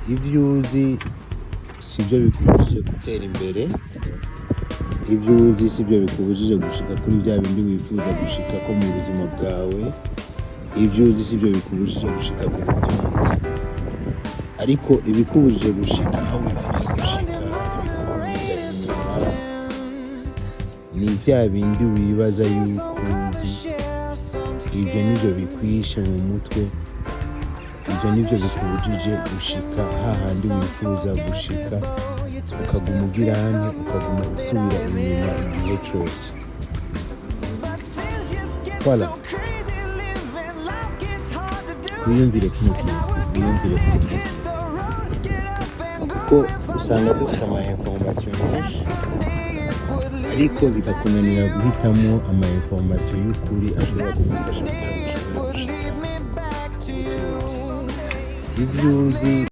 Ivyo uzi sivyo bikubujije gutera imbere, ivyo uzi sivyo bikubujije gushika kuri vya bindi wifuza gushikako mu buzima bwawe, ivyo uzi sivyo bikubujije gushika ku butunzi. Ariko ibikubujije gushika aho wifuza gushika, ibikubuza inyuma, ni vya bindi wibaza yuko uzi. Ivyo nivyo bikwishe mu mutwe, ivyo nivyo bikubujije gushika hahandi wifuza gushika, ukaguma ugira ante, ukaguma usubira inyuma igihe cose. Voilà. Wiyumvire kino kintu, wiyumvire kuri kino kintu, kuko usanga dufise ama information menshi, ariko bikakunanira guhitamo ama information y'ukuri ashobora kugufasha kugira ngo ushobore gushika ku butunzi. Ivyo uzi.